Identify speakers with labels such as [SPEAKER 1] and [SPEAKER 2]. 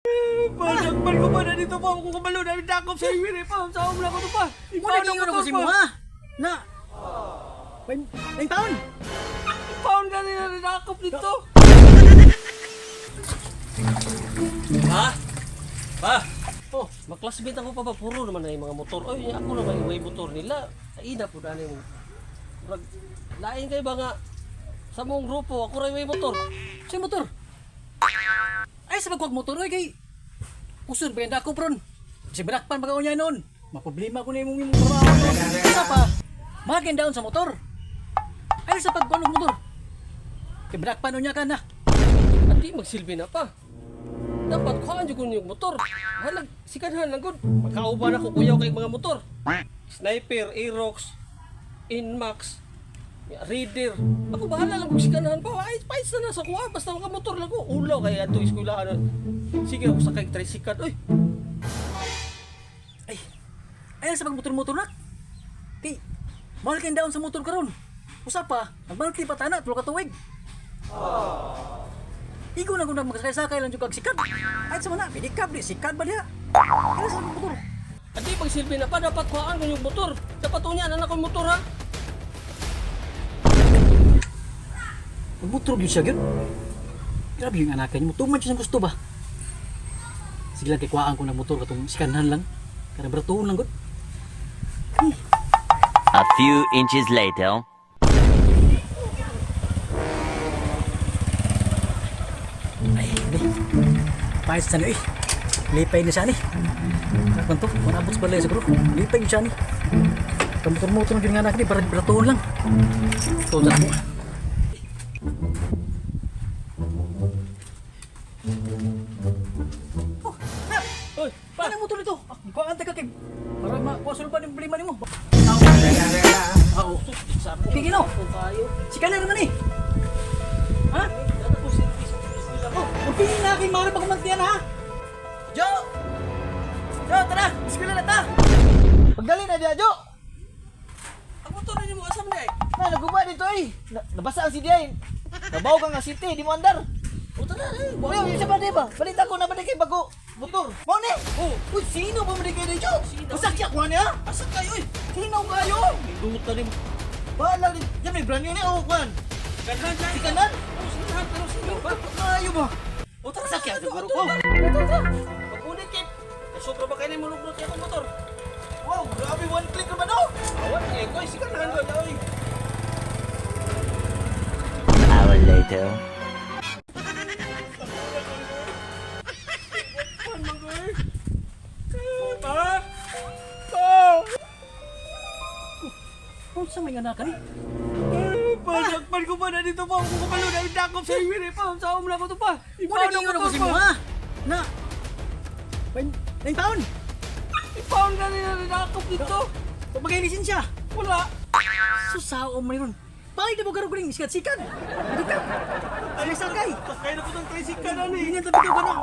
[SPEAKER 1] Panakpan ko pa na dito pa. Kung kabalo na dakop sa iwin eh pa. Sa umla ko to pa.
[SPEAKER 2] Muna giingon ako si mo ha. Na. May taon.
[SPEAKER 1] Pound ka nila dakop dito. Ha? Pa? Oh, maklasmate ako pa ba? Puro naman na yung mga motor. Oy, ako na may motor nila. Kaina po na yung... Murag, lain kayo ba nga? Sa mong grupo, ako rin may motor.
[SPEAKER 2] Sa motor. Ay sa pagkuwag motor oy kay usod ba yung dako pron. Si Brakpan pag niya noon. Maproblema ko na imong imong trabaho. Isa pa. Magin down sa motor. Ay sa pagkuwag motor. Kay Brakpan unya ka na.
[SPEAKER 1] At di magsilbi na pa. Dapat kuhaan jud ko yung motor. Halag, sikanhan lang gud. Magkauban ako kuyaw kay mga motor. Sniper, Aerox, Inmax, Reader. Ako bahala lang kung sikanhan pa. Ay, pais na na sa kuha. Basta mga motor lang ko. Ulaw kay ato eskwelahan. Sige ako sakay tricycle. Oy,
[SPEAKER 2] Ay. Ay sa pagmotor-motor na. Kay mahal kay down sa motor karon. Usa pa, nagbalti pa tana tulo ka tuig. Igo na kung magsakay-sakay lang jud kag sikat. Ay sa mana, pedicab di sikat ba diha? Ay sa motor.
[SPEAKER 1] at di magsilbi na pa. Dapat kuhaan ko yung motor. Dapat unya na na motor ha.
[SPEAKER 2] Magmotor gyud siya gyud. Grabe yung anak niya, tuman siya sa gusto ba. Sige lang kay kuhaan ko ng motor katong sikanhan lang. Kada bratuon lang gud.
[SPEAKER 3] A few inches later.
[SPEAKER 2] Ay, di. Pahit sa ni, eh. Lipay na siya ni. Kan to, manabot sa balay siguro. Lipay yun siya ni. Kamotor-motor yun nga anak ni, para bratuon lang. Ito na mo. Oh, na!
[SPEAKER 1] Oy, pa.
[SPEAKER 2] Paano motor nito? Ah, kuhaan ta ka kay para makuha pa yung problema nimo. Ah, oo.
[SPEAKER 1] Sabi
[SPEAKER 2] Kay Gino,
[SPEAKER 1] ko kayo.
[SPEAKER 2] si Kaler naman eh. Ha?
[SPEAKER 1] Dada ko silbi sa eskwela ko.
[SPEAKER 2] Oh, magpili na kay Mara pag umantiyan ha.
[SPEAKER 4] Jo! Jo, tara! Eskwela na ta! Pagdali na diya, Jo!
[SPEAKER 1] Ang motor na nimo asam na eh.
[SPEAKER 4] Na, naguba dito eh! Na, nabasa ang CDI. Nabaw ka nga city, di mo andar.
[SPEAKER 1] O tara eh.
[SPEAKER 4] Uy, yung isa pa di ba? Balita ko na ba di kay bago motor. Mao ni!
[SPEAKER 1] Oh,
[SPEAKER 4] Uy, sino ba man di kay Jo?
[SPEAKER 1] Sino?
[SPEAKER 4] Masakya ko niya?
[SPEAKER 1] asa kayo eh.
[SPEAKER 4] Sino kayo?
[SPEAKER 1] Duta rin.
[SPEAKER 4] Bahala rin. Yan may brand new ni oh, kwan.
[SPEAKER 1] Kanhan
[SPEAKER 4] Si kanan?
[SPEAKER 1] Oh, sikanhan pero sino ba?
[SPEAKER 4] Kayo ba?
[SPEAKER 1] O tara,
[SPEAKER 4] Sakya,
[SPEAKER 1] ato,
[SPEAKER 4] siguro
[SPEAKER 1] ato,
[SPEAKER 4] ko.
[SPEAKER 1] ato, ato, ato. Pag-unit kay. Sobra ba kayo mo lugnot akong motor?
[SPEAKER 4] Wow, grabe one click naman oh!
[SPEAKER 1] Awan eh, koy sikanhan ko oy.
[SPEAKER 3] An hour later.
[SPEAKER 1] Pa! Pa!
[SPEAKER 2] Oh, sa may anak ni.
[SPEAKER 1] Panakpan ko pa na dito pa. Kung kabalo na dakop sa iwin eh pa. Sa umla ko to pa.
[SPEAKER 2] Muna giingon ako si mo ha. Na. May may taon.
[SPEAKER 1] Ipaon ka nila dakop dito.
[SPEAKER 2] Pagay lisensya.
[SPEAKER 1] Wala.
[SPEAKER 2] Susao man ron. Palit na mo garog ring sikat-sikat. Dito ka. Sakay.
[SPEAKER 1] Sakay na po ng tricycle na eh.
[SPEAKER 2] Ganyan tabi ka na.